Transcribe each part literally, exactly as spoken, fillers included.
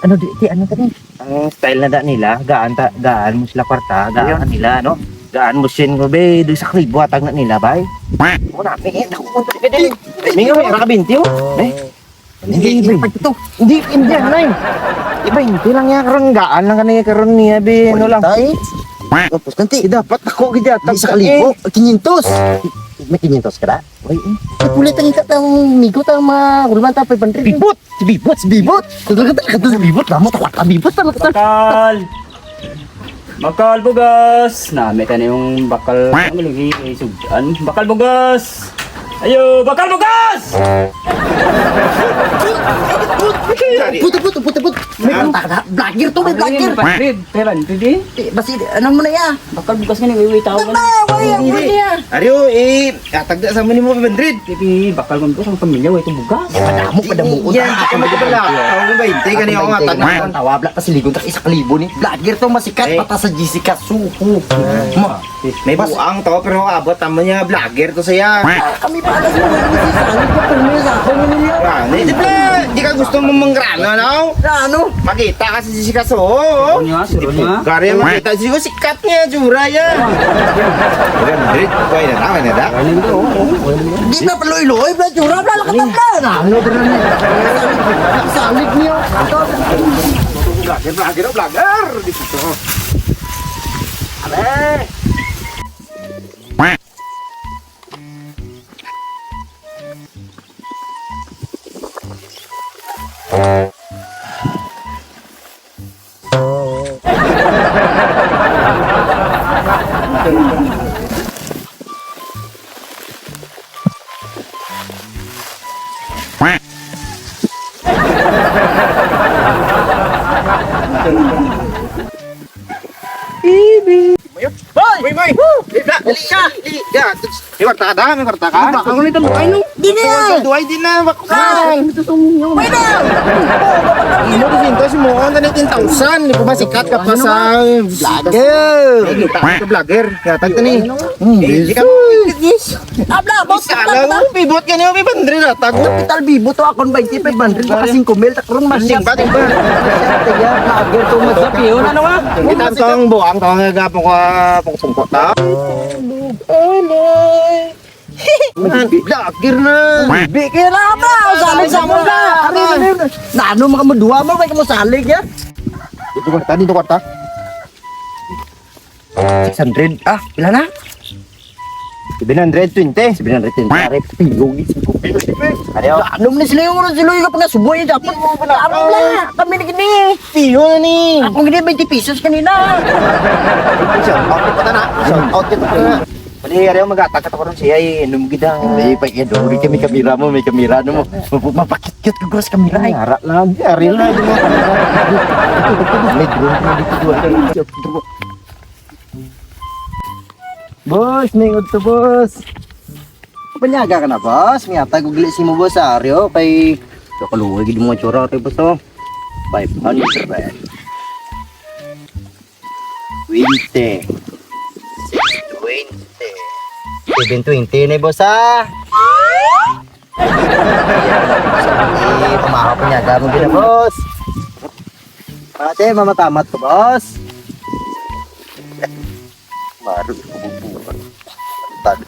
Ano di, di, ano tani? Ang style na da nila, gaan ta, gaan mo sila kwarta, gaan Ayun. nila, no? Gaan mo sin mo, be, di sa kalibo atag na nila, bay. Mo na, be, eh, naku, mo, be, be, May nga, may raka binti, oh. Eh? Hindi, Hindi, hindi, be. Pag ito. Hindi, hindi, anay. Iba, hindi lang yan, karon, gaan lang kanay, karon niya, be, ano lang. Tay? Tapos, kanti. Eh, dapat ako, gid, Hindi atag sa ka, kalibo, eh. Quinientos. May quinientos ka na? Ay, eh. Ipulit ang ika tang migo tang mga gulman ta five hundred. Bibot! Si Bibot! Si Bibot! Talaga, talaga, si Bibot! Damo, takot ka, Bibot! Talaga, talaga. Bakal! Bakal bugas! Nami ka na yung bakal. Ang galing, eh, sudan. Bakal bugas! Ayo, bakal bugas! Puto, puto, puto, puto! May Ah. Puta ka! Vlogger to, may vlogger! Ano yun, five hundred? Five hundred, eh? Eh, basi, ano mo na ya? Bakal bugas nga ni, way, way, tao ka na. Tama, way, way, way, ya. Ariyo, eh, Katagda sa mo nimo, five hundred. Hindi, bakal ko sa pamilya, way to bugas. Padamo, padamo. Yan, di ka magkabala. Ako mo ba, hindi ka niya ako nga tagda. Tawabla pa siligon, tak isa kalibo ni. Vlogger to, masikat, Eh. Pata sa Jessica Suho. Ma. May Mas buang to, pero abot naman niya, vlogger to siya. Ah, kami pa, alas mo, ano si Sally, ko, pero may sa ako, ano niya? Ah, hindi pala, di ka gusto mo manggrano, ano? Grano? Makita ka sa Jessica Suho, oh. Ano niya, siro niya? Gari, makita, Jessica, Kat niya, tsura niya. Wala na, wala na, wala na, da? Wala na, oo, oo, wala na. Di na paluoy-luoy, bla, tsura, bla, nakatabla na. Ano, dira na? Salig niyo. Vlogger, vlogger, vlogger. Dito. Abe. Hoy! Uy, uy! Woo! Dali ka! Dali ka! May kwarta ka da? May kwarta ka? Ano ba? Ako nito, ay, no? Di na yan! Duway, di na! Bakal! Pwede! Imo, dosyentos mo, ano na ten thousand? Di ba ba sikat ka pa sa vlogger? Ay, kita ka vlogger. Yatag ka ni. Hmm, Eh, di ka mo, yes. Abla, boss, Isa lang, oh, pibot ka niyo, may bandre na. Tag- Hospital Bibo to, akon twenty-five hundred, baka singko mil, takron mas Sing ba, sing ba? Kaya, vlogger to, mas Sa piyon, ano nga? Kita to ang buang, to ang gapon ko, ah, pungpungko ta. Vlogger na. Bi, kaya na ka ba? Salig sa mo na. Ano, ano, ano? Na, ano, makamuduha mo, may kamusalig, ya? Dito kwarta, dito kwarta. Six hundred. Ah, pila na? Seven hundred twenty. Seven hundred twenty. Pare, piyong, singko mil. Ano? Ano man sila yung oras, sila yung pinasuboy, dapat. Ano lang, kami na gini. Piyo na ni. Ako gini, twenty pesos kanina. Shout out kita na. Shout out kita na. Pwede, ari, mag-atak ka to karon siya, eh, inom gid ang Hindi, pa iya doon kami kamera mo, may kamera no mo. Mapu- Mapakit-kit ko sa kamera, eh. Ara lang, ari lang. May drone na dito, ah. Shout out. Boss, may udto, boss. Panyaga ka na, boss. May atag og gali si mo, boss, ah, ari, oh, kay kaluoy gid mo nga tsura, ari, boss, oh. Five hundred. Twenty. Six twenty. Seven twenty na, boss, ah. Sige, pamahaw ko niya. Gamo gina, boss. Ate, mamatamat ko, boss. Maro, kububukan. Tag.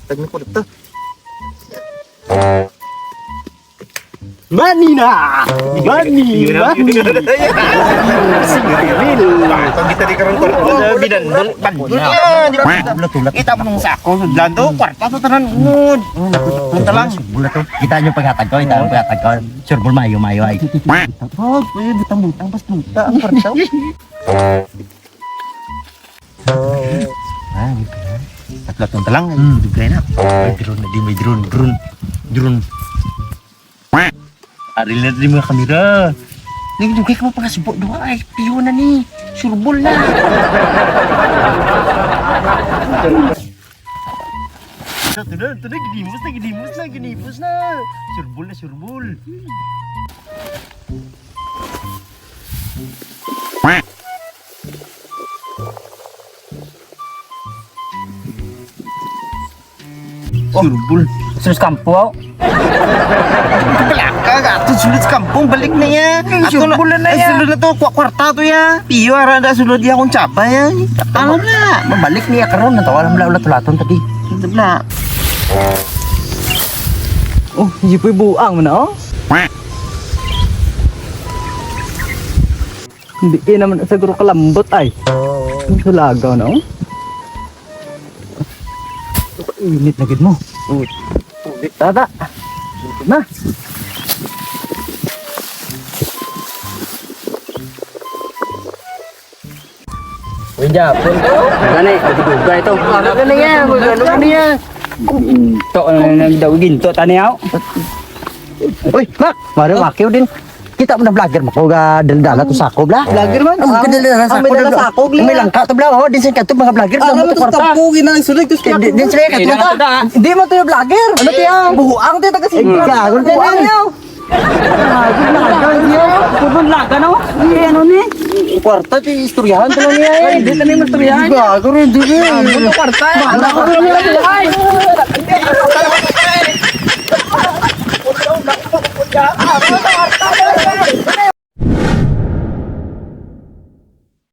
Tag na ko dito. Money na! Money! Money! Pag kita di karon ko, binandol, bandol na. Di ba? Tulat-tulat. Kita mo nung sako, sudlan to, kwarta sa tanan, unod. Punta lang. Bula to. Kita niyo paghatag ko, kita ang paghatag ko. Sure, bol, mayo, mayo, ay. Oh, pwede butang-butang, pas punta, ang kwarta. Ah, tatlo tong talang. Hmm, dugay na. May drone na di, may drone, drone, drone. Ari na di mga kamera. Nagdugay ka mo pangasubo, duha ay, piyo na ni. Sureball na. Ito na, ito na, ginimos na, ginimos na, ginimos na. Sureball na, sureball. Sureball. Sus kampo, aw. Balaka ka, ato sulod sa kampo, balik na ya. Hmm, ato na, sureball na ay, ya. Sulod na to, kwa-, kwarta to ya. Piyo, ara na, sulod ya akong tsaba ya. Ano na? Mabalik niya karon, natawa lang, wala, wala tulaton tadi. Wala. Oh, hindi po'y buang mo na, oh. Hindi naman siguro kalambot ay. Ang sulagaw na, oh. Init na gid mo. Uy. Ulit, tata. Ito na. Uy, Japon to. Gani, dugay to. Ano ka na yan? Ano ka na yan? Ginto, ano na daw, ginto, tani, aw. Uy, Mac, mari makiw din. Kita mo na vlogger mo ko ga dala-dala to sako, bla. Vlogger man? Ang gadala sa sako. Ang may dala sako, bla. May langka to, bla. Oh, din sa kato mga vlogger. Ah, ano to, kwarta. Tapugi na lang, sulit, to. Di, di sila kato. Hindi mo to yung vlogger. Ano to yan? Buang to, taga Singkran. Vlogger to yan. Buang yan. Lagan niya. Pudon lagan, oh. Hindi, ano ni? Kwarta, ti istoryahan to lang niya, eh. Ay, hindi, tanim istoryahan. Gago rin, di ba? Ano kwarta? Bahala ko rin, ay.